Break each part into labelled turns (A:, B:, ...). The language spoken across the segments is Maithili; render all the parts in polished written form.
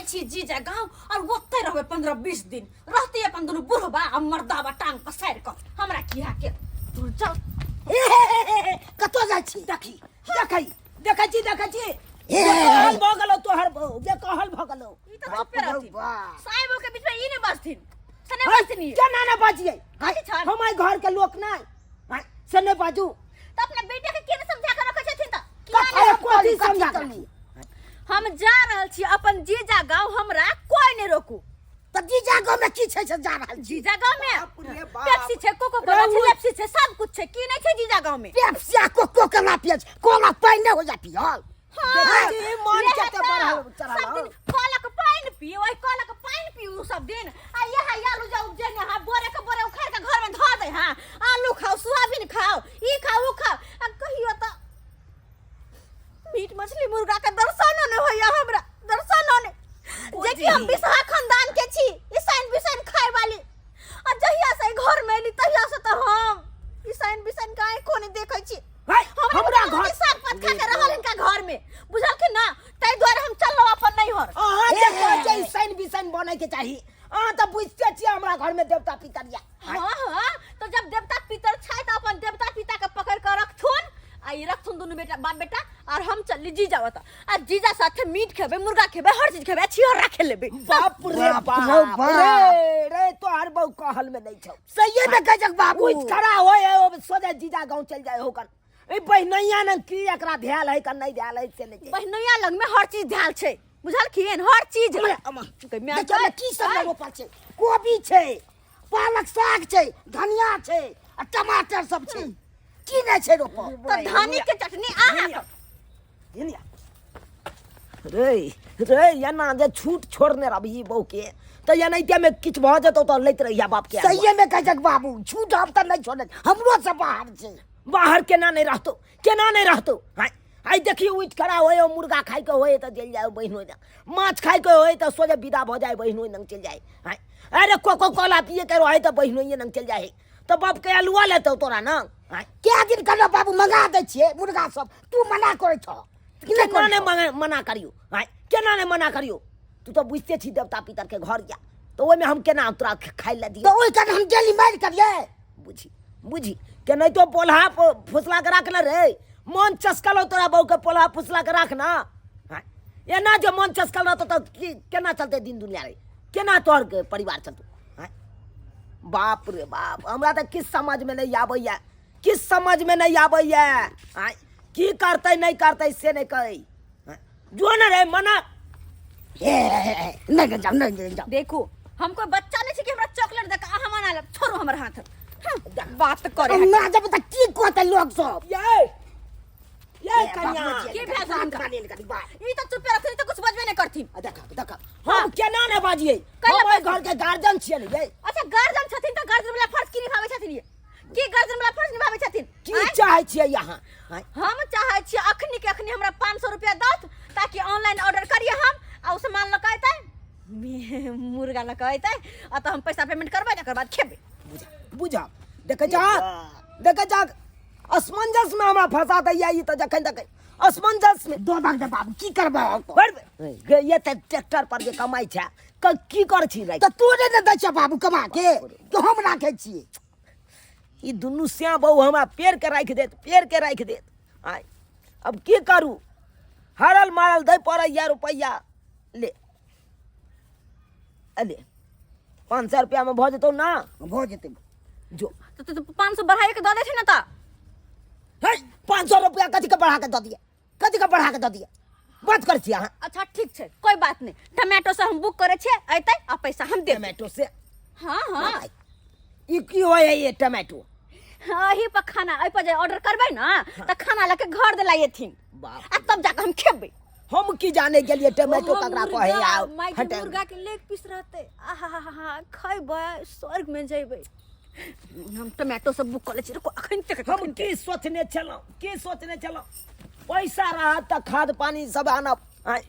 A: छी जीजा गाँव और ओतै रहबै 15-20 दिन रहती अपन दुनू बुढ़बा आ मर्दाबा टांग पसारि कऽ हमरा किया के तू चल।
B: कतऽ जाइ छी?
C: देखी, देखै, देखै छी, देखै छी।
B: हे।
C: बेकहल भऽ गेलौ तोहर बहू, बेकहल भऽ गेलौ।
A: ई तऽ
B: बाप
A: चुपे
B: रौ
A: रहथिन।
B: बाप।
A: साहेबो के बीच में ई नहि बजथिन से नहि
C: है,
A: बजथिन ई।
C: केना ने बजियै?
A: कथी छल?
C: हम एहि घर के लोक नहि। है, से नहि बाजू।
A: तऽ अपना बेटा के केना समझा के रखै छथिन तऽ किया
C: कथी
A: नहि?
C: कथी समझा के
B: कथी
C: रखियै?
A: हम जा रहल छी अपन जीजा गाँव, हमरा कोई नहि रोकू।
B: तऽ जीजा गाँव में की छै से जा रहल छी?
A: जीजा गाँव में
C: बाप रे बाप।
A: पेप्सी छै, कोको कोला छै,
C: रहू।
A: लेप्सी छै, सब कुछ छै। की नहि छै जीजा गाँव में?
B: पेप्सी आ कोको कोला पियै छै, कोला पानि नहि होइया पियल।
A: हाँ,
C: देखै छी, मन
A: इएह
C: कते
A: तऽ।
C: बढ़ल चढ़ल
A: सब दिन कलक पानि पियू, ओहि कलक पानि पियू सब दिन। आ इएह आलू जे उपजेने हाँ, बोरे के बोरे उखाड़ि के घर में धऽ दे हाँ। आलू खाओ, सोयाबीन खाओ, ई खाओ, ऊ खाओ। आ कहियो तऽ मीट मछली मुर्गा के दर्शनो नहि होइया हमरा, दर्शनो नहि। जे कि हम बिसहा खानदान के छी, ईसाइन बिसाइन खाय वाली। आ जहिया से घर में एली तहिया से तऽ हम ईसाइन बिसाइन के आँखो नहि देखै छी।
C: है,
A: हमरा
C: हमरा
A: घर
C: घर
A: साग पात खा के रहल इनका घर में, बुझलखिन ना? ताहि दुआरे हम चललहुँ अपन नैहर।
C: अहाँ जे कहै छै ईसाइन बिसाइन बनै के चाही, अहाँ तऽ बुझिते छियै हमरा घर में देवता पितर या।
A: हाँ हाँ, तो जब देवता पितर छै तऽ अपन देवता पिता के पकड़ के रखथुन आ ई रखथुन दुनू बेटा बाप बेटा, और हम चलली जीजा ओतऽ आ जीजा साथे मीट खेबै, मुर्गा खेबै, हर चीज खेबै, छिहर राखे लेबै।
C: बाप रे
B: बाप
C: बाप,
B: रे बाप।
C: रे रे तोहर बहु कहल में नहीं छौ।
B: सहिए में कहै छै बाबू।
C: उठि खड़ा होय है, ओ सोझे जीजा गाँव चलि जाय होकर। ई बहिनैया ने की एकरा ध्यान है का नहीं ध्यान है से नहीं छै।
A: बहिनैया लग में हर चीज ध्यान छै, बुझलखिन? हर चीज।
B: अम्मा, अम्मा,
A: गै माय,
B: देखियौ ने
A: गै,
B: की सब
A: गै।
B: रोपल छै। कोबी छै, पालक साग छै, धनिया छै आ टमाटर सब छै। की नहि छै रोपल?
A: तऽ धनी के चटनी अहाँ
C: धनिया। रे रे एना जे छूट छोड़ने रहबही बहू के तऽ एनाहिते में किछु भऽ जेतौ तऽ लैत रहिया बाप के।
B: सहिए में कहै छै बाबू, छूट हम तऽ नहि छोड़ने, हमरो से बाहर छै।
C: बाहर केना नहि रहतौ, केना नहि रहतौ? हाय आइ देखियौ उठि खड़ा होय, मुर्गा खाइके होय तऽ चलि जाय बहिनो लग, माछ खाइके होय तऽ सोझे विदा भऽ जाय बहिनो लग चलि जाय। हाय अरे कोको कोला पिए के रहै तऽ बहिनोइए लग चलि जाय, तऽ बाप के अलुआ लेतौ तोरा न? हाय
B: कए दिन कहलहुँ बाबू मंगा दै छियै मुर्गा सब, तू मना करै छह। कि नहि
C: केना
B: करै
C: नहि
B: छह?
C: मना करियौ? हाय केना नहि मना करियौ? तू तऽ बुझिते छी देवता पितर के घर या, तऽ ओहिमे हम केना तोरा खाइ लए दियौ?
B: तऽ ओहि कारण हम डेली मारि करियै।
C: बुझी बुझी केनाहितो पोल्हा फुसला के राख ने रे, मन चसकल हो तोरा बहू के पोल्हा फुसला के राख ना। हाँ, एना जे मन चसकल रहतो तऽ की केना चलतै दिन दुनिया रे, केना तोहर के परिवार चलतौ? हाँ, बाप रे बाप, हमरा तऽ किछु समझमे नहि आबैया, किछु समझमे नहि आबैया। हाँ, की करतै नहि करतै से नहि कहै। हाँ, जो ने रे मना।
B: हे, हे, हे, हे, नहि नहि जाउ, नहि नहि जाउ।
A: देखू, हम कोई बच्चा नहीं छी कि हमरा चॉकलेट दे के अहाँ मना लेब। छोड़ू हमर हाथ। हम्म, बात करे
B: हम ना जब तक की कहतै लोक सब?
C: ये ये
B: ए,
C: कन्या।
B: बाप रे,
A: की भेल
B: बात
A: हुनका?
B: मानि लेलकै, बात।
A: ई तऽ चुपे रहथिन, ई तऽ कुछ बजबे नहि करथिन।
C: आ देखा देखा, हम केना ने बाजियै?
A: कैला
C: हम एहि
A: बाजबै?
C: घर के गार्जियन छियै ने ये।
A: अच्छा गार्जियन छथिन तऽ गार्जियन वाला फर्ज की निभाबै छथिन ये? की गार्जियन वाला फर्ज निभाबै छथिन?
C: की
A: आँय?
C: चाहै छियै अहाँ? आँय?
A: हम चाहै छियै अखनी के अखनी हमरा 500 रुपया दत ताकि ऑनलाइन ऑर्डर करिए हम आ ओ सामान लऽ कऽ अयतै, मुर्गा लऽ कऽ अयतै आ तऽ हम पैसा पेमेंट करबै, तकर बाद खेबै।
C: बुझा बुझा, देखै छह देखै छह, असमंजस में हमरा फंसा दैया ई तऽ जखन तक असमंजस में।
B: दो भाग दे बाबू, की करबै हम तो?
C: बड़ गे, ये तऽ ट्रैक्टर पर जे कमाइ छै, की कर छी रे?
B: तऽ तू नहि ने दै छै बाबू कमा के, तऽ हम राखै छियै।
C: ई दुनू श्याम बहू हमरा पेड़ के राखि देत, पेड़ के राखि देत। आय अब की करू, हारल मारल दै पड़ैया रुपैआ। ले अले 500 रुपया में भऽ जेतौ ना?
B: भऽ जेतै।
C: जो
A: तऽ तू 500 बढ़ाइए के दऽ दै छै ने तऽ।
C: है, 500 रुपया कथी के बढ़ा के दऽ दिए, कथी के बढ़ा के दऽ दिए? बात करै छी अहाँ।
A: अच्छा ठीक छै, कोई बात नहीं, टमाटो से हम बुक करै छियै, अयतै आ पैसा हम देब।
C: टमाटो से?
A: हाँ हाँ।
C: ई की होइ है ये टमाटो?
A: एही पर खाना, एहि पर जे ऑर्डर करबै ना तऽ खाना लऽ के घर देला एथिन।
C: बाप
A: आ तब जाके हम खेबै।
C: हम की जाने गेलिए टमाटो
A: ओहो
C: ककरा
A: मुर्गा,
C: कहे आ
A: माय के
C: हटे।
A: मुर्गा के लेग पीस रहते, आहा खैबै स्वर्ग में जेबै। हम टमाटो सब बुक कऽ लै छी, रुको अखन तक।
C: हम की सोचने छलहुँ, की सोचने छलहुँ, पैसा रहत तऽ खाद पानी सब आनब। आँय,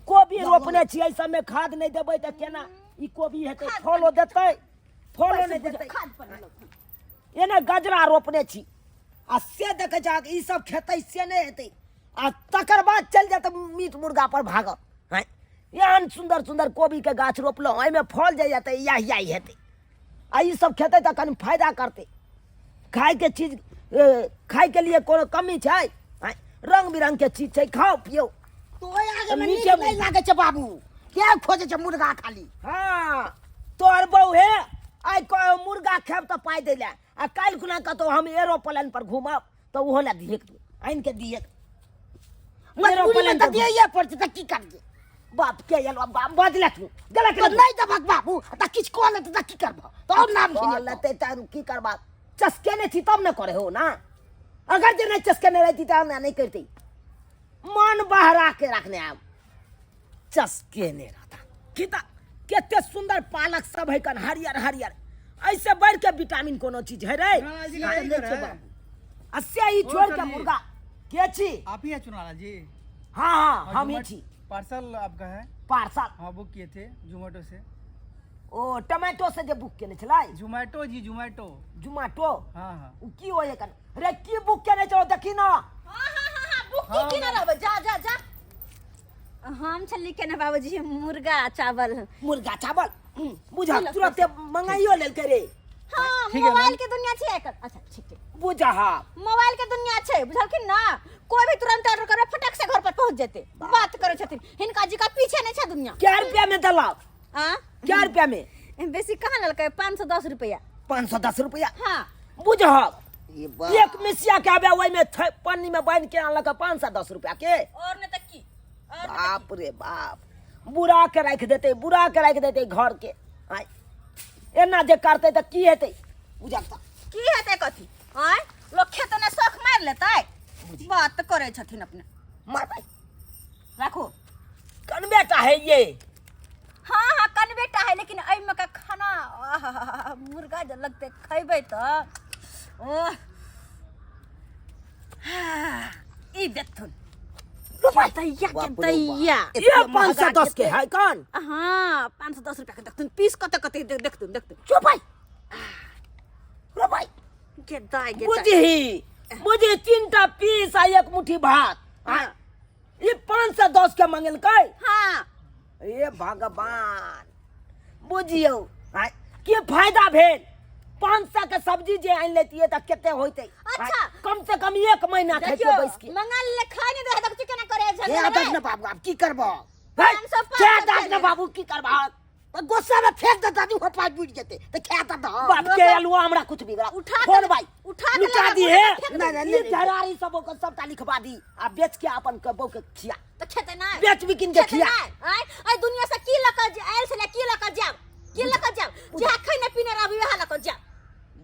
C: कोबी रोपने छियै, सबमे खाद नहि देबै तऽ केना ई कोबी हेतै? फलो देतै? फलो नहि देतै।
A: खाद पानी लऽ।
C: एना गजरा रोपने छी आ से देखै छहक ई सब खेतै से नहि हेतै, आ तकर बाद चलि जायत मीट मुर्गा पर भागब। आँय, एहन सुन्दर सुन्दर कोबीके गाछ रोपलहुँ, एहिमे फल जे जेतै इएह इएह हेतै। आ ई सब खेतै तऽ कनि फायदा करतै। खायके चीज खायके लिए कोनो कमी छै? आँय, रंग बिरंगके चीज छै, खाउ पियौ।
B: तो ओहि आगे में नीक
C: नीचे
B: नहि लागै छै बाबू, के खोजै छै मुर्गा खाली।
C: हाँ, तोहर बहू हे आइ कहो मुर्गा खायब तऽ पाइ दै लए, आ काल्हि खुना कतहु हम एरोप्लेन पर घूमब तऽ ओहो लए दिहेक, तू आनि के दिहेक।
B: मजबूरी में तऽ दियैये पड़तै, तऽ की करियै?
C: बाप के एलो बाप बदले तू गेला के
B: तऽ नहि देबक बाबू, तऽ किछु कऽ लेतै तऽ की करबह? तऽ आओर नाम
C: कऽ
B: खिलेतौ।
C: लेतै तऽ की करबा? चसकेने छी तब ने करे हो ना। अगर जे नहि चसकेने रहती तऽ हमरा नहि करती। मन बहरा के रखने आब चसकेने रहता की तऽ कते सुंदर पालक सब है कन हरियर हरियर, ऐसे बढ़ के विटामिन कोनो चीज है रे?
D: चुनालाल जी का
C: नहीं
D: घर
C: छै
D: है।
C: बाबू। आ से ई
D: कौन
C: छोड़
D: सर
C: के
D: जी?
C: मुर्गा के छी?
D: आप ही है चुनालाल जी?
C: हाँ हाँ,
D: और
C: हम ही
D: जोमेटो-
C: छी।
D: पार्सल आपका है?
C: पार्सल?
D: हाँ, बुक किए थे जोमेटो से।
C: ओ टमाटो से जे बुक केने छलै?
D: जोमेटो जी, जोमेटो।
C: जोमेटो?
D: हाँ हाँ।
C: उ की होय कन रे? की बुक केने छौ देखी ना।
A: हाँ हाँ हाँ हाँ, बुक की की ना रहबै, जा जा जा। हम छली केने बाबूजी मुर्गा चावल।
C: मुर्गा चावल बुझा
A: की लगतै?
C: तुरंते मंगाइयो लेलकै रे।
A: हाँ,
D: ठीक है,
A: मोबाइल
D: मैम।
A: के दुनिया छै एकर। अच्छा ठीक ठीक,
C: बुझा हा
A: मोबाइल के दुनिया छै, बुझलखिन ना? कोई भी तुरंत ऑर्डर करबै फटक से घर पर पहुंच जेतै। बात करै छथिन, हिनका जी का पीछे नहीं छै दुनिया।
C: क्या रुपया में देलक?
A: आ
C: क्या रुपया में?
A: बेसी कहाँ लेलकै, 510 रुपया।
C: 510 रुपया?
A: हाँ।
C: बुझहक
B: ये बा-
C: एक मिसिया के आबे ओहि में पन्नी में बांध के आनलक 510 रुपया के।
A: और नहीं तऽ की? और नहीं तऽ
C: बाप रे बाप, बुरा के राखि देतै, बुरा के राखि देतै घर के। आय एना जे करतै तऽ की हेतै बुझल तऽ?
A: की हेतै कथी? आँय, लोक खेत ने शौख मारि लेतै? बात करै छथिन अपने।
C: मारबै।
A: राखू।
C: कनबेटा है ये।
A: हाँ हाँ, कनबेटा है, लेकिन एहिमे का खाना आहाहाहा, मुर्गा जे लगतै खैबै तऽ ओह हाँ, ई देखथुन दैया के
B: बाप रे बाप।
A: दैया।
C: ये
B: एते
C: 510 के
B: महगा
C: है कौन?
A: हाँ, 510 रुपया के देखथुन पीस कते कते देखथुन देखथुन।
C: चुप भाई, रो भाई।
A: के दाय के दाय।
C: बुझही बुझही, 3टा पीस आ 1 मुट्ठी भात।
A: हाँ।
C: ये 510 के मंगेलकै?
A: हाँ।
C: हे भगवान, बुझियौ आँय, की फायदा भेल? 500 के सब्जी जे आनि लेतियै तऽ कते होइतै?
A: अच्छा।
C: आँय, कम से कम 1 महीना
A: देखियौ,
C: खैतियै बैस के।
A: मंगल ले खाय नहीं दे, देखियौ केना करे
B: हे
A: झगड़ा
B: आदत
A: रे।
B: ने बाबू, आब की करबह?
C: है,
A: 500
C: क्या
A: 500
C: दाग ने
A: के
C: बाबू, की करबह?
B: तऽ गुस्सा में फेंक दे दादी, हो पाँच बुझि जेतै तऽ खा तऽ दह।
C: बाप के अलुआ हमरा कुछ बिगड़ा।
A: उठा के
C: फोन भाई,
A: उठा के
C: लुटा
A: लगा,
C: दी
A: उठा
C: है।
A: के फेंक
B: नहीं, नहीं,
C: ई
B: नहीं, नहीं।
C: घरारी सब ओकर सबटा लिखवा दी आ बेच के अपन के बहू के खिया।
A: तऽ खेतै नहि।
C: बेच बिकिन के
A: खेतै
C: खिया।
A: नहि। आँय, एहि दुनिया से की लऽ कऽ आयल छलै, की लऽ कऽ जायब? की लऽ कऽ जायब? जएह खैने पीने रहबै वएह लऽ कऽ जायब।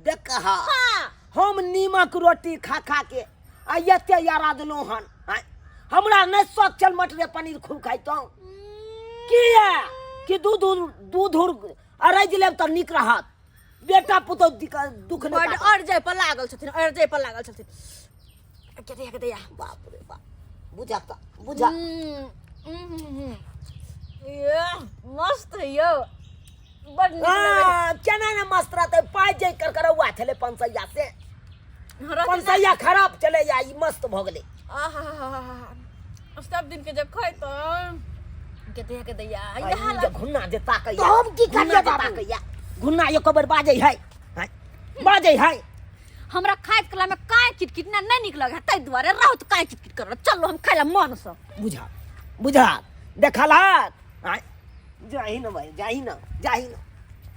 C: देख हा।
A: हाँ।
C: हम नीमक रोटी खा खा के आ एते यारा देलहुँ हन। आँय, हमरा नहि शौक छल मटरे पनीर खूब खाइतहुँ। किया कि दूध दूध अरैज लेब तऽ नीक रहत, बेटा पुतहु दुख नहि
A: बड
C: काटत।
A: अरजै पर लागल छथिन, अरजै पर लागल छथिन। के दैया, के दैया।
C: बाप रे बाप, बुझा तऽ बुझा।
A: ये मस्त है यौ, बड नीक लगै है।
C: हाँ, केना ने मस्त रहतै? पाइ जे करकरौआ छलै 500 से,
A: रहतै ना।
C: 500 खराब चलै या ई मस्त भऽ गेलै।
A: आहाहाहा, सब दिन के जब खाइ तऽ के दैया, के दैया।
C: आ
A: इएह
C: ई जे
A: लग-
C: घुन्ना जे ताकैया,
B: तऽ हम की
C: घुन्ना
B: करियै
C: जे
B: बाबू?
C: ताकैया, घुन्ना एको बेर बाजै है, हैं? बाजै है।
A: हमरा खाइत कला में काहे किटकिट ना नहीं निक लगे है, ताहि दुआरे रहू तऽ काहे किटकिट करब। चलो हम खाइ ला मन से।
C: बुझा बुझा देखलहक? आँय, जाही न भाई, जाही न, जाही न,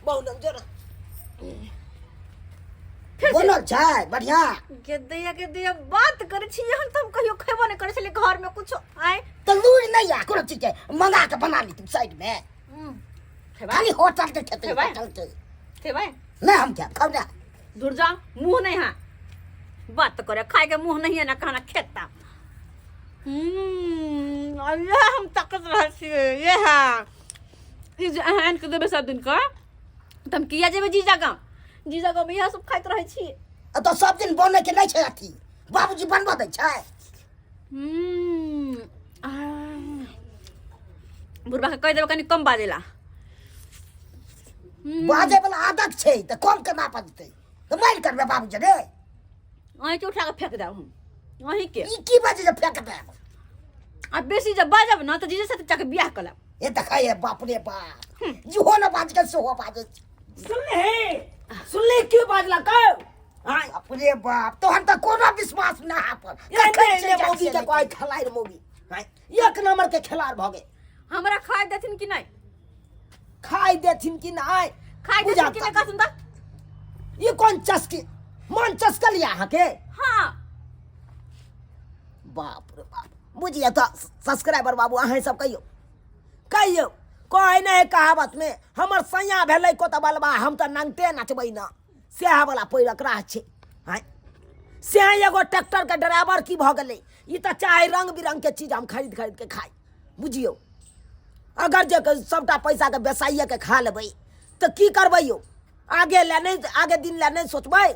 C: बहु लग जो न।
B: बनल छै बढ़िया।
A: के दैया, के दैया, बात करै छी हम तऽ हम कहियो खेबो नहि करै छलियै घर में कुछो। आँय
B: तऽ लूरि नहि आ कोनो चीज के, मंगा के बना ली तू साइड में।
A: खेबै?
B: खाली होटल के खेतै,
A: खेबै?
B: होटल के।
A: खेबै?
B: नहि, हम खायब, खाउ ना।
A: दूर जा, मुँह नहीं है बात करे खाए के मुँह नहीं है ना खाना खेता। ये हम ताकत रहल छियै, ये है ई जे अहाँ आनि के देबै सब दिन के तऽ हम किया जेबै जीजा गाँव? जीजा गाँव में इएह सब खाइत रहै छी।
B: आ तऽ सब दिन बनै के नहि छै अथी, बाबूजी बनबऽ दै छै।
A: बुढ़बा के कहि देबै कनि कम बाजै ला।
B: बाजै वाला आदत छै तऽ कम केना बजतै? तऽ मारि करबै बाबूजी रे।
A: अहीँके उठा कऽ फेंक देब हम अहीँके।
B: ई की बाजै जे फेंक देब?
A: आ बेसी जब बाजब ने तऽ जीजा साथे जाके बियाह कऽ लेब।
B: ए देखा ये बाप रे बाप जेहो न बाज के सेहो बाजै छै।
C: सुनले सुनले के बाजला कौ हाँ
B: बाप रे बाप तोहन तऽ कोनो विश्वास ना है पर
C: एने
B: कखन
C: एने
B: चलि जायत
C: मौगी
B: से
C: के
B: नहि।
C: कहै खेलाड़ मौगी हाँ एक नंबर के खेलाड़ भऽ गेल।
A: हमरा खाए देथिन कि नहीं?
C: खाइ देथिन कि नहि?
A: खाए
C: बुझा
A: देथिन कि नहीं कहथुन तऽ?
C: ई कोन चस्की मन चस्कल यऽ अहाँके?
A: हाँ।
C: बाप रे बाप, बुझिए तऽ सब्सक्राइबर बाबू अहाँ सब कहियौ कहियौ कहै नहि है कहावत में हमर सैया भेलै कोतबलबा हम तऽ नंगटे नचबै न, सएह वाला पैरक राह छै। आँय से एगो ट्रैक्टर के ड्राइवर की भऽ गेलै, ई तऽ चाहे रंग बिरंग के चीज हम खरीद खरीद के खाइ। बुझियौ अगर जे सबटा पैसा के बेसाइए के खा लेबै तऽ की करबै यौ? आगे लए नहि, आगे दिन लए नहि सोचबै।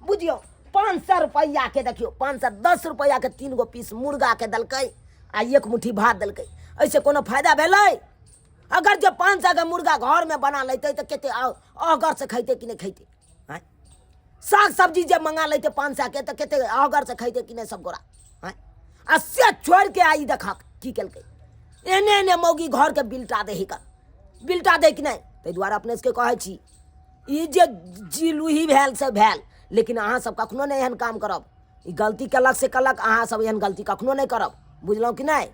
C: बुझियौ 500 रुपैआ के देखियौ 510 रुपैआ के 3 गो पीस मुर्गा के देलकै आ 1 मुट्ठी भात देलकै, एहिसँ कोनो फायदा भेलै? अगर जे 500 के मुर्गा घरमे बना लेतै तऽ कते अहगर से खैतै कि नहि खैतै? आँय साग सब्जी जे मंगा लेतै 500 के तऽ कते अहगर से खैतै कि नहि सब गोरा? आँय आ से छोड़ि के आई देखक की केलकै, एने एने मौगी घरके बिलटा दै हिका, बिलटा दै कि नहि? ताहि दुआरे अपने सबके कहै छी ई जे जिलूही भेल से भेल, लेकिन अहाँ सब कखनो नहि एहन काम करब। ई गलती केलक से केलक, अहाँ सब एहन गलती कखनो नहि करब, बुझलहुँ कि नहि?